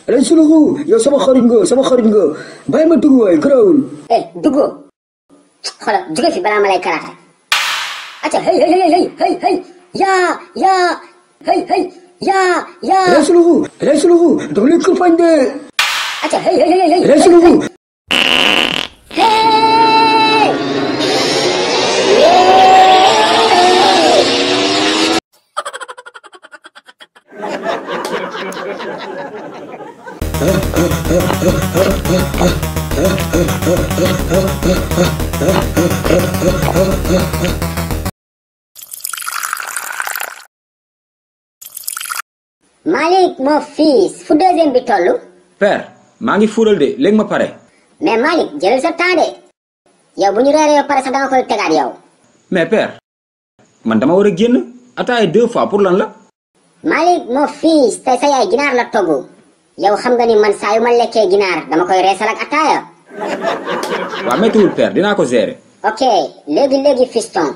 Ren suluhu, yow sama xarit nga. Bàyyi ma dugg waay garaawul. Duggo. Xoolal jóge fi balaa ma lay karaate. Acca hey. Yaa. Hey. Yaa. Ren suluhu, dama lay kurpañ de. Acca hey. Ren suluhu. Malik mon fils fu deuxième bi tollu. Père maa ngi fuural de léegi ma pare. mais Malik jëlal sa temps de yow bu ñu reeree yow pare sax danga koy tegaat yow. mais père man dama war a génn ataaya 2 fois pour lan la. Malik mon fils tey sa yaay ginaar la togg yow xam nga ni man saa yu ma lekkee ginaar dama koy reesal ak ataaya. waaw méttiwul père dinaa ko gérer. ok léegi fiston.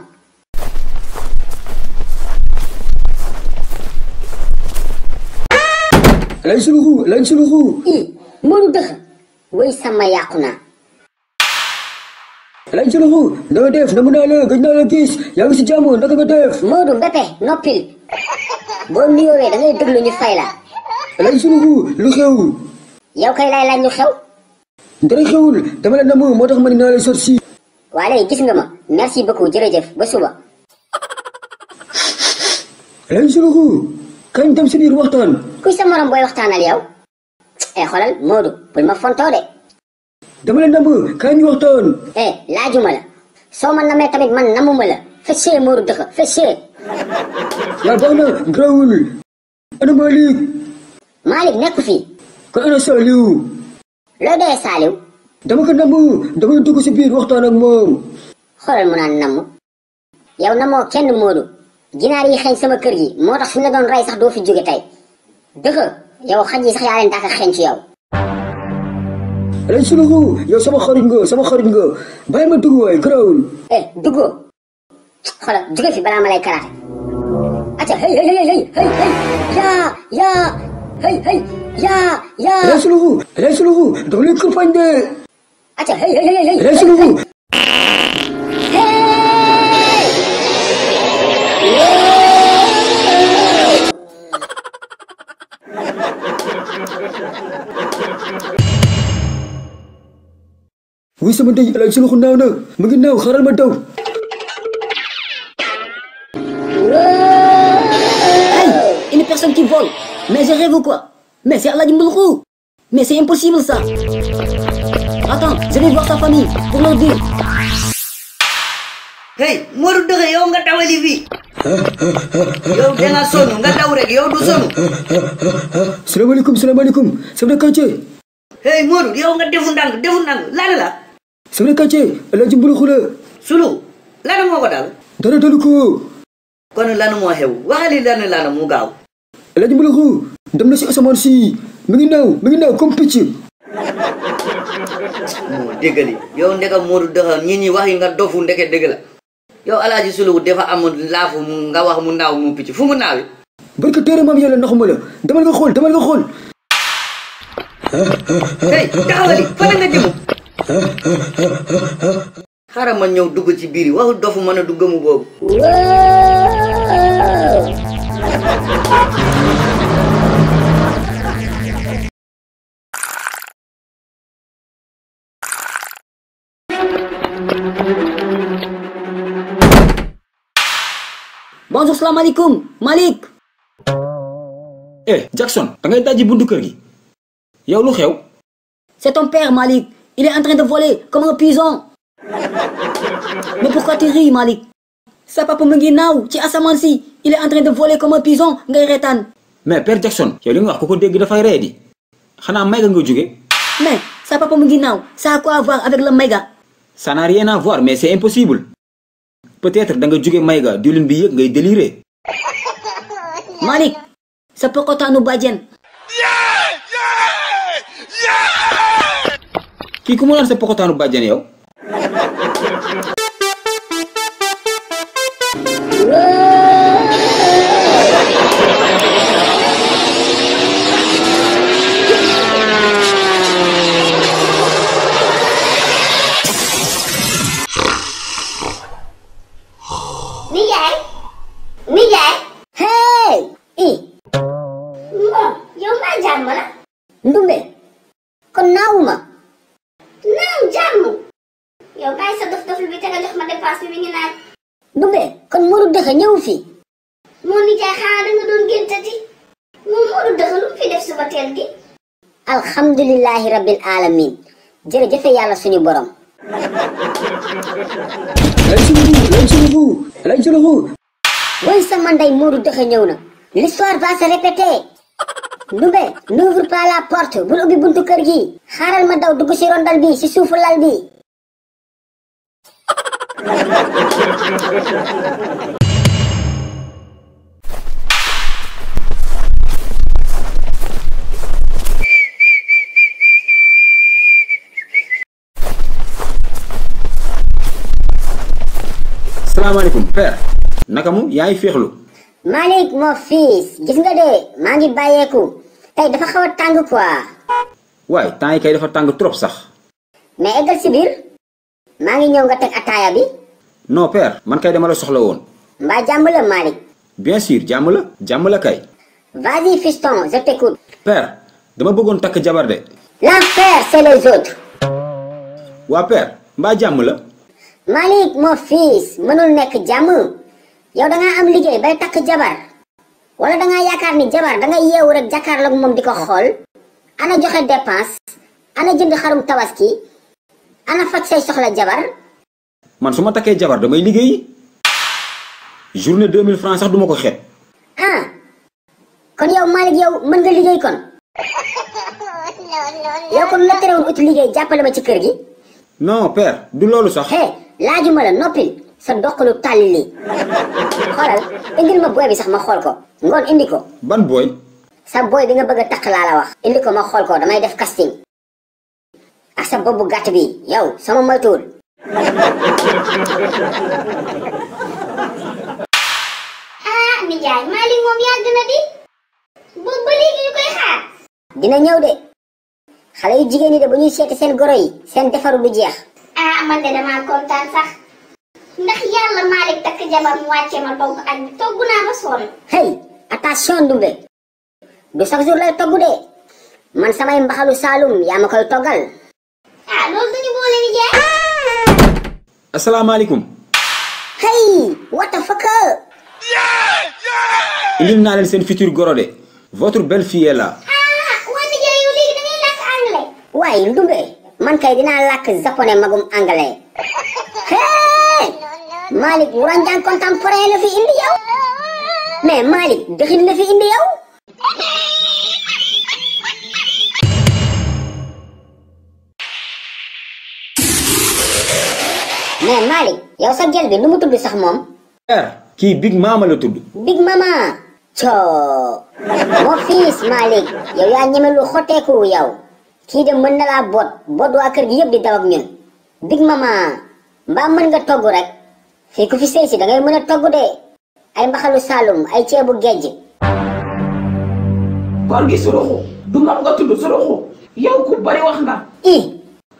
Ren suluhu. Modou dëx woy sama yàqu na. Ren suluhu, na nga def namu naa la gëj naa la gis yaa ngi si jàmm naka nga def. Modou Mbépé noppil boo nuyoowee da ngay déglu ñu fay la. Ren suluhu lu xew. yow kay lay laaj lu xew. dara xewul dama la namu moo tax ma ni naa lay sot si. waa léegi gis nga ma merci beaucoup jërëjëf ba suba. Ren suluhu kañ dem si biir waxtaan. kuy sa morom booy waxtaanal yow. xoolal Modou bul ma fontoo de. dama la namu kañ waxtaan. laajuma la soo ma namee tamit man namuma la fessee Modou dëkk fessee. yaa baax na grawul. ana Malik. Malik nekku fii. kon ana Saliou. loo dee Saliou. dama ko namu dama dugg si biir waxtaan ak moom. xoolal mu naan namu. yow namoo kenn Modou. ginaar yi xeeñ sama kër gi moo tax suñu la doon rey sax doo fi jóge tey. dëkk yow xaj yi sax yaa leen daaka xeeñ ci yow. Ren suluhu yow sama xarit nga bàyyi ma dugg waay garaawul. duggoo. xoolal jóge fi balaa ma lay karaate. acca hey. Yaa. Ren suluhu dama lay kurpañ de. acca hey. Ren suluhu. wuy sama ndey Ren suluhu naaw na mu ngi naaw xaaral ma daw. Une personne qui vole. Mais je rêve ou quoi? Mais c'est Aladji Mbouloukho. Mais c'est impossible ça. Attends, je vais voir sa famille pour leur dire. Hey, Modou dëgg yow nga dawali fii. yow da nga sonn nga daw rek yow du sonn. salaamaaleykum chef de quartier. Hey Modou yow nga defu ndànk lan la. chef de quartier Aladji Mbouloukho la. Sulu lan moo ko dal. dara dalu ko. kon lan moo xew waxali lan mu gaaw. Aladji Mbouloukho dem na si asamaan si mi ngi naaw comme picc. moo déggali yow ndeka Modou dëgg ñi wax yi nga dofu ndeke dëgg la. yow Alaaji Sulu dafa amul laafu nga wax mu naaw mu picc fu mu naawi. barka téere maam yàlla naxuma la demal nga xool. hey taxawali fan nga jëm. xaaral ma ñëw dugg ci biir waxu dofu mën a dugg mu boobu. Bonjour, salam alaikum, Malik. Jackson da ngay dajji buntu kër gi yow lu xew. C'est ton père, Malik. Il est en train de voler comme un pigeon. Mais pourquoi tu ris, Malik? Sa papa mu ngi naaw ci asamaan si. Il est en train de voler comme un pigeon ngay reetaan. mais père Jackson yow li nga wax ku ko dégg dafay ree di xanaa mayga nga jóge. Mais sa papa mu ngi naaw ça a quoi à voir avec le mayga? Ça n'a rien à voir mais c'est impossible. Peut-être da nga jóge mayga diwlin bi yëg ngay délirer. Malik sa pokotaanu bàjjen. kii ku mu naan sa pokotaanu bàjjen yow. bon yow maa jàmm la. Ndumbe kon naawuma. naaw jàmm. yow bàyyi sa dof bi te nga jox ma dépense bi mi ngi naaj. Ndumbe kon Modou Dëxa ñëw fi. moo nijaay xanaa da nga doon géntati. moom Modou Dëxa lu mu fi def suba teel gi. alhamdulilahi rabbil alamin jërëjëfe yàlla suñu borom. lañ sulugu. woy sama ndey Modou Dëxa ñëw na. l'histoire va se répéter. Ndumbe n'ouvre pas la porte bul ubbi buntu kër gi. xaaral ma daw dugg ci rondal bi ci suufu lal bi. salaamaaleykum père naka mu yaa ngi féexlu. Malick mon fils gis nga de maa ngi bàyyeeku tey dafa xaw a tàng quoi. waay temps yi kay dafa tàng trop sax. mais eggal si biir maa ngi ñëw nga teg ataaya bi. non père man kay dama la soxla woon. mbaa jàmm la Malick. bien sûr jàmm la kay. vas-y fiston je t'écoute. père dama bëggoon takk jabar de. l'affaire c'est les autres. waa père mbaa jàmm la. Malick mon fils mënul nekk jàmm yow dangaa am liggéey bay takk jabar wala dangaa yaakaar ni jabar dangay yeewu rek jàkkaarloog moom di ko xool ana joxe dépense ana jënd xarum tabaski ana faj say soxla jabar. man su ma takkee jabar damay liggéeyi journée 2000 francs sax duma ko xeeb. ah kon yow Malick yow mën nga liggéey kon. yow kon la terewul ut liggéey jàppale ma ci kër gi. non père du loolu sax. hé laajuma la noppil sa doqalu tàlli lii xoolal indil ma booy bi sax ma xool ko ngoon indi ko. ban booy. sa booy bi nga bëgg a takk laa la wax. indi ko ma xool ko damay def casting ak sa bopp bu gàtt bi yow sama moytuwul. ah nijaay Malick moom yàgg na di boobu ba léegi ñu koy xaar. dina ñëw de xale yu jigéen ñi de bu ñuy seeti seen goro yi seen defaru du jeex. ah man de damaa kontaan sax ndax yàlla Malick takk jabar mu wàcce ma togg ak togg naa ba sonn. hey attention Ndumbe du chaque jour lay togg de man samay mbaxalu Saalum yaa ma koy toggal. ah loolu duñu boole ni jeex. asalaamaaleykum. hey what the fuck. indil naa leen seen futur goro de votre belle fille est là. waaye Ndumbe man kay dinaa làkk japonais magum anglais. hey Malick Wuranjaan contemporain la fi indi yow. mais Malick dëxin la fi indi yow. mais Malick yow sa gel bi nu mu tudd sax moom. père kii Big Mama la tudd. Big Mama. coo moo fils Malick yow yaa ñeme lu xotteeku yow. kii de mën na laa boot waa kër gi yëpp di daw ak ñun. Big Mama mbaa mën nga togg rek fii ku fi sëy si da ngay mën a togg de ay mbaxalu Saalum ay ceebu gejj. góor gi suruxu du moom nga tudd suruxu yow ku bari wax nga. i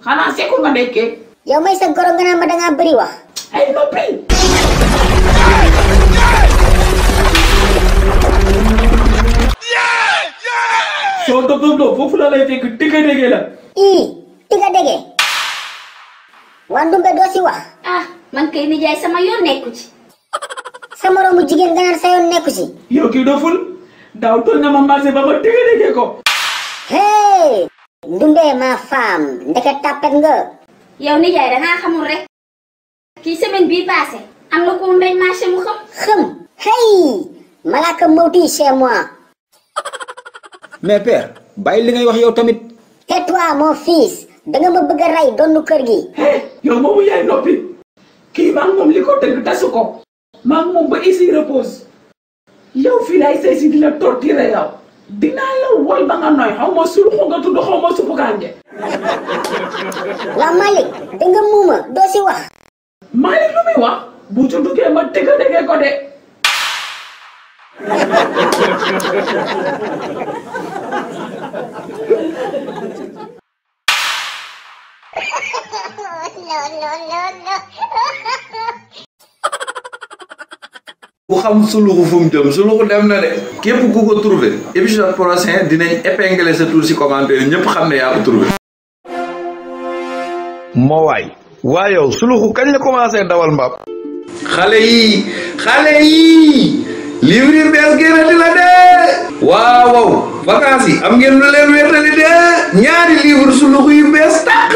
xanaa sekku nga nekkee. yow may sa goro nga naan ma dangaa bëri wax. ay noppi. soo dof foofu la lay fekk digga dégee la. digga dégee. waa Ndumbe doo si wax. ah man kay nijaay sama yoon nekku ci. sa moroomu jigéen nga naan sa yoon nekku si. yow kii doful daaw toll na ma marché ba ma digga dégee ko. hey Ndumbe ma femme ndeke tàppet nga. yow nijaay dangaa xamul rek. kii semaine bii passé am na ko mbéy marché mu xam. hey malaaka mawti chez moi. mais père bàyyi li ngay wax yow tamit. tais-toi mon fils danga ma bëgg a rey donnu kër gi. yow moomu yaay noppi kii maa ngi moom li ko tëgg tasu ko maa ngi moom ba ici repose yow fii laay sëy si di la torturer yow dinaa la wol ba nga nooy xaw ma sulxu nga tudd xaw ma suppu kànja. waa Malick danga muuma doo si wax. Malick lu muy wax bu ci duggee ma tëgg dégee ko de. ku xam suluxu fu mu jëm suluxu dem na de képp ku ko trouvé épisode prochain dinañ épingler sa tour ci commentaire ñëpp xam ne yaa ko trouvé. moo waay yow suluxu kañ la commencé dawal mbaam. xale yi livre yi bees génn di la de waaw vacances yi am ngeen lu leen wéetali de ñaari livre suluxu yu bees tàq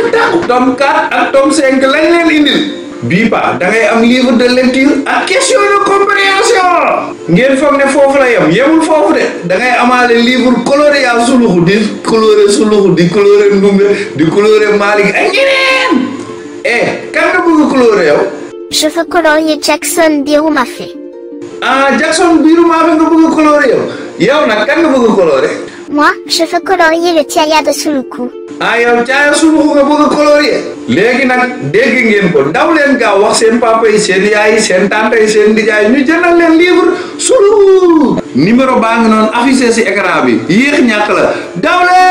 tome 4 ak tome 5 lañ leen indil bii ba da ngay am livre de lecture ak question de compréhension ngeen foog ne foofu la yemul foofu de da ngay amaale livre coloré yaa suluxu di coloré ndumbe di coloré Malick ak ñeneen kan nga bëgg coloré yow. Je veux colorier Jackson Birumafé. Jackson Birumafé nga bëgg coloré yow nag kan nga bëgg coloré. Moi, je veux colorier le Tiaya de Suluku. yow Tiaya Suluku nga bëgg colorier. léegi nag dégg ngeen ko daw leen gaaw wax seen papa yi seen yaay yi seen tante yi seen nijaay ñu jëndal leen livre Suluku. numéro baa ngi noonu affiché ci écran bi yéex ñàkk la daw leen.